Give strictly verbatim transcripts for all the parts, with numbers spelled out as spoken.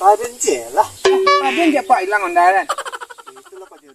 Pak Jun cek lah. Pak Jun cek, Pak, ilang Honda kan? Itulah Pak Jun.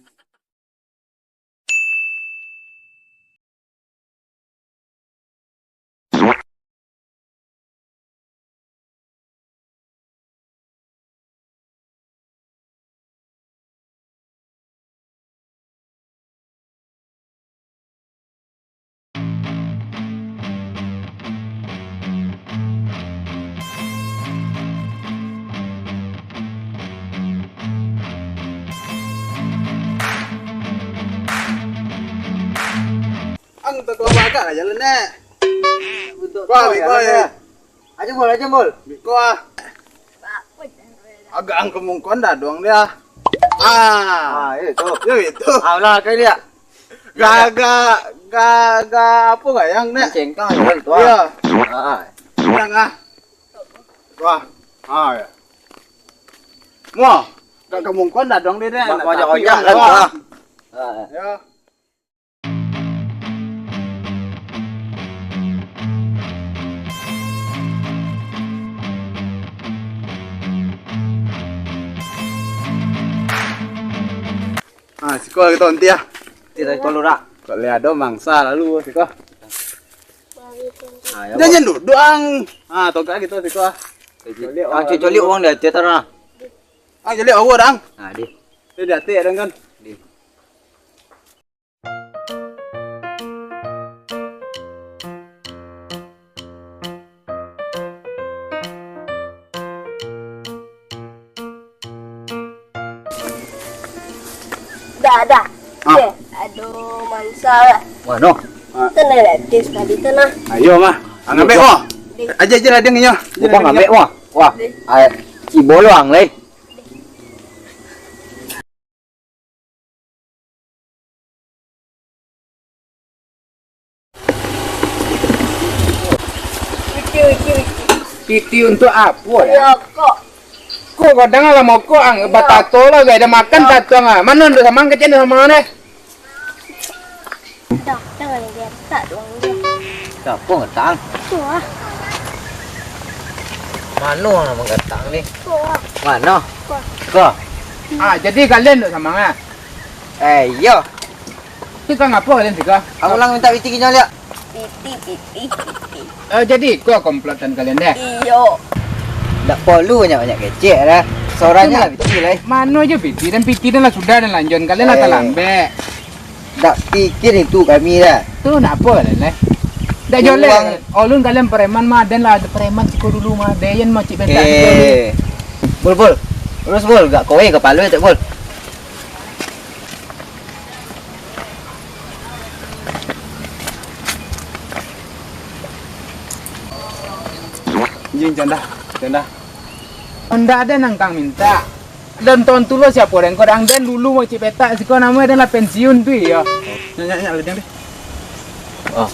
Ang, takawa agak lah jalan, Nek. Wah, biko, ya. Aja, Bol, aja, Bol. Biko, ah. Agak ang kemungkon dah doang dia. Ah. Ah, itu. Ya, itu. Ah, ulang kali dia. Gak, gak, gak, gak apa gak yang, Nek? Cengkang, ya, itu, ah. Iya. Ah. Yang, ah. Wah. Ah, ya. Wah, gak kemungkon dah doang dia, Nek. Ojak-ojak kan, wah. Ah. Ya. Ah, siko kito onti ah. Kito tolak. Kok lihat ado mangsa lalu siko. Ah, ya, Bang. Jangan duduk ang. Ah, togak kito siko ah. Coliak, ah, coliak uang di ateh tu nah. Ah, coliak awak dang. Ah, di. Di ateh dang kan. Di. Dah, dah. Ah. Eh, aduh, mansa lah. Wah, no. Ah. Tenang lah, tis tadi tu nah. Ayo, mah. Ang ambek, wah. Di. Aja, aja lah, deng, inyo. Bukan ambek, wah. Wah. Di. Ah, si boluang, leh. Piti, piti, piti. Piti untuk apo, ya? Rokok. Kok gadang lah mokok ang, batato lah, gak ada makan tato ang, ah. Mano duit samang kecil duit samang deh? Dah, jangan lagi tak doang dia. Siapa ngetang? Tu ah. Mano nama ngetang ni? Tu ah. Mano? Ko. Ah, jadi kalian duit samang ah? Eh, iyo. Ti ka ngapo kalian tigo? Ang ulang minta piti kinyo liak. Piti, piti, piti. Eh, jadi iko komplotan kalian deh? Iyo. Ndak porlu banyak-banyak kecek lah. Sorang je lah piti lah, eh. Mano je piti dan piti dan lah sudah dan lanjut. Kalian lah talambek. Ndak pikir itu kami dah. Tu ndak apo kalian deh? Ndak jolek. Ulun kalian preman mah, den lah ado preman siko dulu mah. Deyen mah cik bentak. Eh. Bul, bul. Terus bul, gak kowe kapalo tak bul? Jing, canda, canda. Ndak ado nan kang minta. Dan tontu lo siapo den ko, dang den dulu mau cik petak siko namo den lah pensiun tu iyo. Nyak, nyak, nyak, ladang deh. Oh.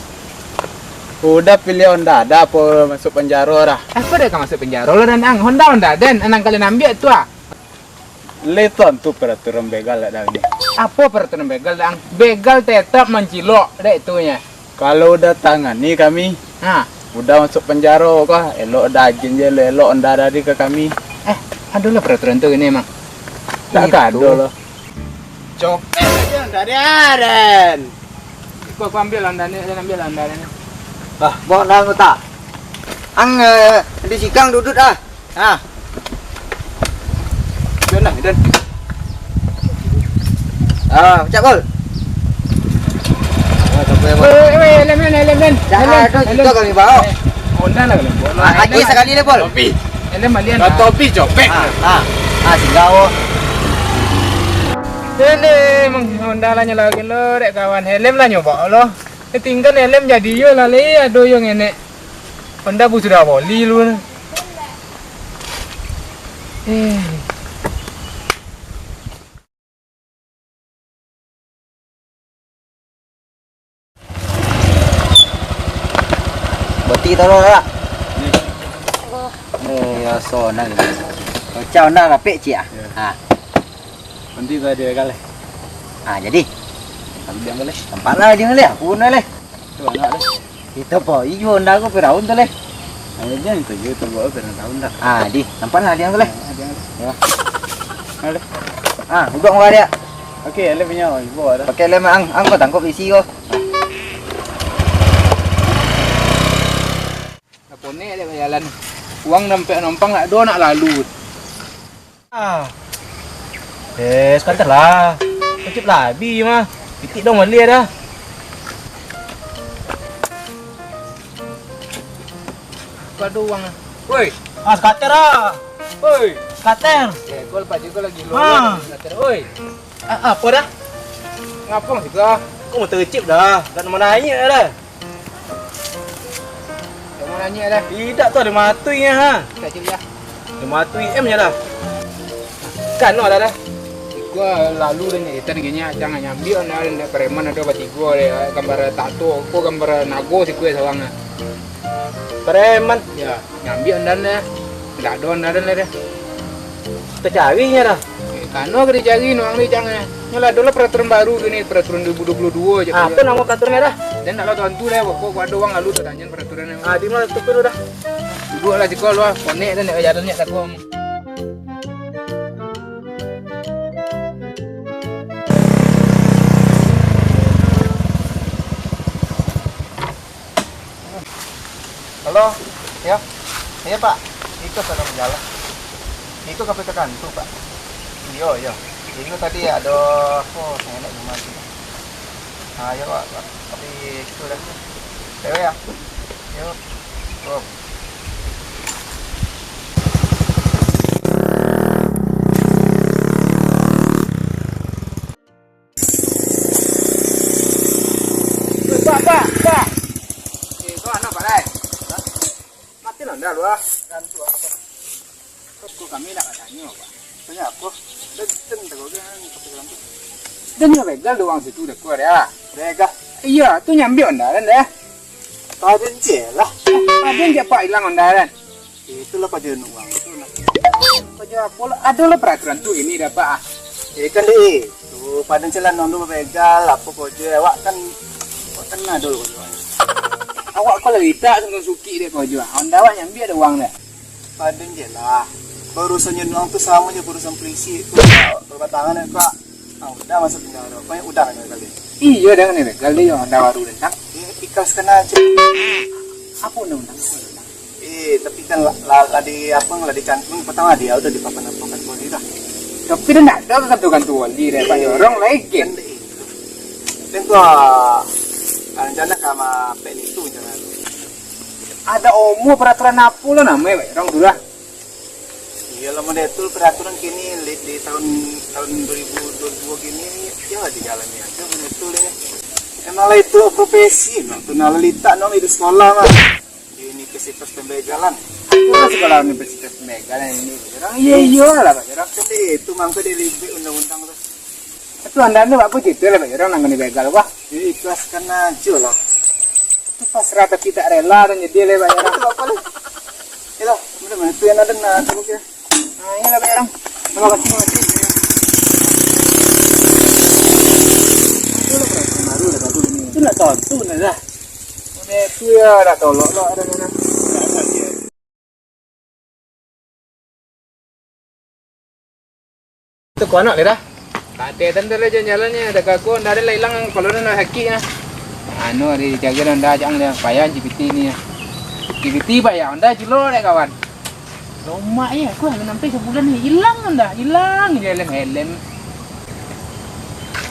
Udah pilih Honda, ada apo masuk penjaro dah? Apo dek ka masuk penjaro lo dan ang? Honda, Honda den, anang kalian ambiak tu ah. Lai tontu peraturan begal dak dang ni? Apo peraturan begal dang? Begal tetap mancilok, dek tu nya. Kalau udah tangani kami, ha, udah masuk penjaro kah, elok daging je, elok-elok ndak dari ke kami. Eh, ado lah peraturan tu gini emang. Dak ka ado lah. Copek aja ndak ada den. Kau, kau ambil lah ndak ni, ambil lah ndak ni. Bah, bawa nang utak. Ang, eh, di sikang duduk ah. Ha. Don lah, Don. Ah, pacak, Bol. Ah, tak payah, Bol. Weh, weh, weh, helm, helm, helm, helm. Dah, helm, tu, helm. Itu kami bawa. Eh, Honda lah, helm. Ah, lagi sakali deh, Bol. Topi. Helm balian lah. Topi copek. Ah, ah. Ah, singgah, oh. Helm, Honda lah nyalakan lo, dek kawan. Helm lah nyobak lo. Eh, tinggal helm jadi yo lah, le, ado yo ngenek. Honda bu sudah boli lu. Eh. Boti tolong lah. Ni. Eh, ya, so, nah, ni. Kacau, nah, rapek, cik, ah. Ya. Ha. Nanti tadi kali. Ha, jadi? Diang ko leh. Tampak lah diang ko leh, aku pun lah leh. Tu anak leh. Kito po, iyo Honda ko Firaun tu leh. Ayo diang ko, iyo tu bawa Firaun dah. Ah, di, tampak lah diang ko leh. Ah, diang ko leh. Yo. Ayo leh. Ah, duduk muka dia. Oke, leh punya, ibo ada. Pakai leh ang, ang ko tangkap isi ko. Nak konek dek bajalan. Uang dompet manumpang nak do nak lalu. Ah. Eh, sakanter lah. Kecip lah, abi mah. Pitik dong bali dah. Kau ada uang ah. Woi. Ah, sakanter lah. Woi. Sakanter. Eh, kau lepas juga lagi lo. Ah. Sakanter. Woi. Ah, apa dah? Ngapang juga. Kau mau tercip dah. Dah nama nanya dah. Kamu nanya dah. Tidak tu ada matui nya ha. Kacil ya. Ada matui M nya dah. Kan no dah dah. Gua lalu dan nyetan gini jangan nyambi on dah preman ada batigo deh gambar tato aku gambar nago si kue sawang ah. Preman. Ya, nyambi on dah. Ndak ada on dah dah. Tacari nya dah. Eh, kano ka dicari nuang ni jangan. Nyo lah ado lah peraturan baru tu ni, peraturan dua ribu dua puluh dua je. Apo namo peraturan nya dah? Dan nak lah tantu lah, kok kok ado uang lalu tadanyan peraturan nya. Ah, di mana tu dulu dah? Duduak lah siko lu ah, konek dah nak jalan nyo takong. Halo, ya, iya Pak, iko sadang bajalan. Iko ka pai ka kantua Pak. Iyo, iyo. Iko tadi ado apo, sanganak rumah tu. Ah, iyo Pak, Pak. Tapi iko dah. Cewek ya? Iyo. Oh. Pak, Pak, Pak. Eh, kau anak Pak Lai? Hah? Mati lah dah lu ah. Kok kami nak tanya, Pak? Tanya apa? Dah ten tak kau kan kata dalam tu. Dah ni begal doang situ dah keluar ya. Begal. Iya, tu nyambi onda kan dah. Paden je lah. Paden je Pak hilang onda kan. Itulah paja nuang tu nah. Paja apo lah? Ado lah peraturan tu ini dah Pak ah. Eh kan deh, tu padan celana tu begal apo ko je awak kan awak kan ado ko je. Awak ko lah litak tu suki dek ko je. Honda awak nyambi ado uang deh. Padan je lah. Barusan je nuang tu samo je barusan polisi tu. Perbatangan dek Pak. Ah, udah masuk penjara. Kau yang udah kan kali. Iyo dah ni kali yang Honda baru tentang. Eh, ikhlaskan aja. Apo undang-undang? Eh, tapi kan lah, lah, lah di apa lah dicantum pertama dia udah di papan apa kan boleh dah. Tapi dah nak ada kan tu kan tu wali deh Pak Jorong lagi. Kan deh. Kan gua ah, rencana sama pek itu jangan. Ada omo peraturan apa lah namanya Pak Jorong tu lah. Iya lah model itu peraturan kini li- di tahun tahun dua ribu dua puluh dua kini ya dijalani aja model itu lah. Emang lah itu profesi no tu nah lita no di sekolah mah. Di Universitas Pembegalan. Itu lah sekolah Universitas Pembegalan ini. Orang iya iya lah Pak Jorong. Kan itu mangko diribik undang-undang tu. Tapi anda ni apa cerita lah Pak Jorong nang ni begal apa? Ya ikhlaskan aja lah. Itu pasrah tapi tak rela dan jadi lah Pak Jorong. Itu apa lah? Yalah, mana mana tu yang ada nah tu mungkin. Nah, ini lah Pak Jorong. Terima kasih, terima kasih. Itu lah perasaan baru dah baru ini. Itu nak tahu tu benar lah. Udah tu ya dah tolok lah ada mana. Tu kau anak dia dah. Katek tante lah jalan-jalan ni, ada kaku, ndak ada lah hilang kalau dah nak sakit nah. Anu ada jaga dah ndak jang dah payah G P T ni. G P T payah dah jilo dek kawan. Lomak ya, aku nak sampai sebulan ni hilang dah, hilang je helm-helm.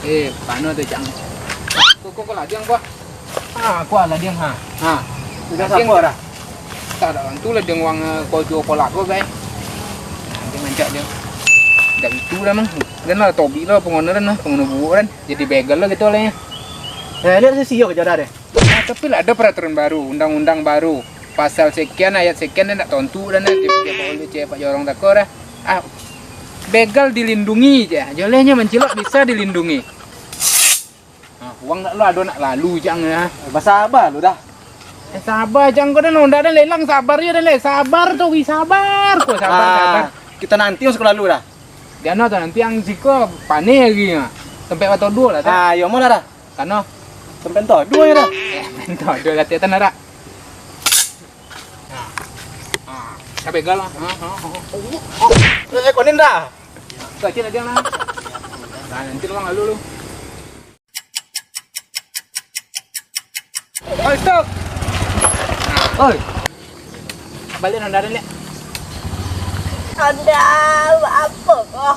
Eh, pano tu jang. Kok kok lah jang kok. Ha, kuat lah diang ha. Ha. Udah sabar dah. Tak ada orang tu lah diang wang eh, kau jual kolak kau guys. Nanti mancak dia. Dah itu dah mah. Kan lah tobi lah pengoneran lah, pengoner buruk kan. Jadi begal lah gitu lah ya. Eh, lihat sisi yo kerja dah deh. Ah, tapi lah ada peraturan baru, undang-undang baru. Pasal sekian ayat sekian dia nak tontu dan dia dia boleh cek Pak Jorong takor dah. Ah, begal dilindungi je. Jolehnya mencilok bisa dilindungi. Ah, uang nak lu ado nak lalu jang ya. Basaba lu dah. Eh, sabar jang kau dah nonda dah lelang sabar ya dah le. Sabar tu wi sabar kau sabar sabar. Kita nanti masuk lalu dah. Dia no tu nanti yang siko panih lagi ya. Tempat batodo lah tu. Ah, yo mau lah dah. Ano? Sampai entah, dua ya dah. Eh, entah, dua latihan tanah rak. Nah. Ah, sampai gal lah. Ha, ha, ha. Eh, konen dah. Kacil aja lah. Nah, nanti lu malu lu. Oi, stop. Oi. Baliak Honda den, Lek. Honda apo ko?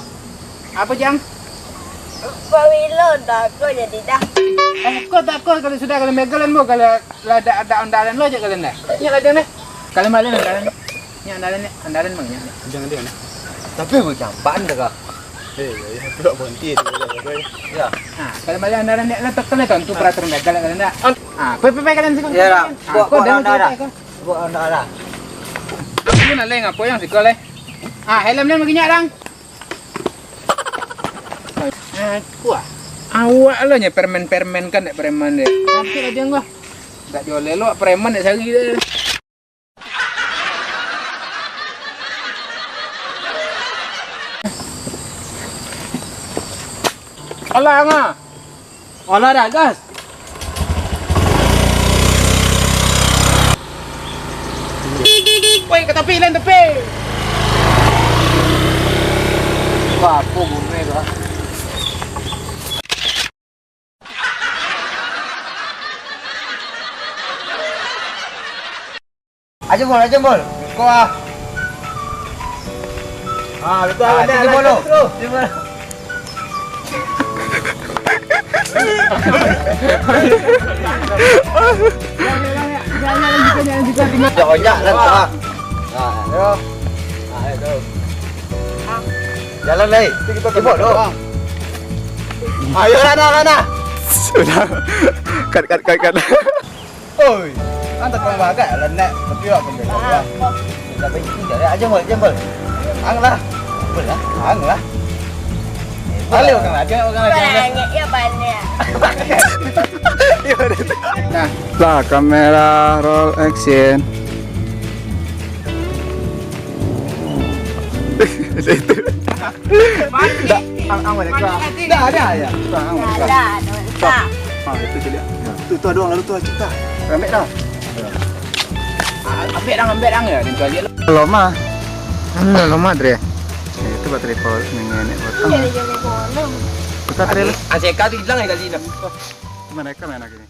Apo, Jang? Pawilo dah ko jadi dah. Eh, ko tak ko kalau sudah kalau megalan mo kalau lah ada, ada Honda den lo aja kalian dah. Nyo lah den deh. Kalian baliak Honda den. Nyo Honda den, Lek. Honda den, Bang, nyo. Jangan dia. Tapi bukan campaan dah kah? Eh, ya, ya, tu tak berhenti tu. Ya. Ha, kalau baliak Honda den, Lek, lah tekan lah tu peraturan megalan kalian dah. Ha, pe pe pe kalian sih. Ya, dah. Ha, buat, ko buat dah, Honda dah. Buat Honda dah. Aku nak leng apo yang siko leh? Ah, helm ni makinyak dang. Ah, kuah. Awak lo nyo permen-permen kan dek preman dek. Sakit aja gua. Tak jual elok preman dek sehari deh. Alah, Nga. Alah dah, gas. Woi, ka tapi, lain tapi. Wah, apo bunyi tu, ah? Aja, Bol, aja, Bol. Ko, ah. Ah, betul, ah, betul, betul, betul. Jangan, jangan, ah. Ah, yo. Ah, itu. Jalan, lai. Sibuk, doh. Ayo, Rana, Rana. Sudah. Kat, kat, kat, kat. Oi, ang takang bagak lah, nak. Tapi awak pun jaga. Apo? Dah baik, dah, dah. Aja, Bol, aja, Bol. Ang lah. Bol lah, ang lah. Balik, orang lagi, orang lagi. Banyak, ya, banyak. Nah. Lah, kamera roll action. Itu. Dah, ang, ang balik keluar. Dah, dah, ya. Dah, ang balik keluar. Dah, dah, dah. Ah, itu ciliak. Tu, tu, doang lalu tu, cipta. Ambek dah. Ah, ambek dang, ambek dang ya, dan caliak lah. Loma. Anu loma, Dre. Eh, itu baterai power, nenek potong. Iya, iya, iya, iya. Baterai lu. Aseka tu hilang ya kali dah. Mereka main lagi ni.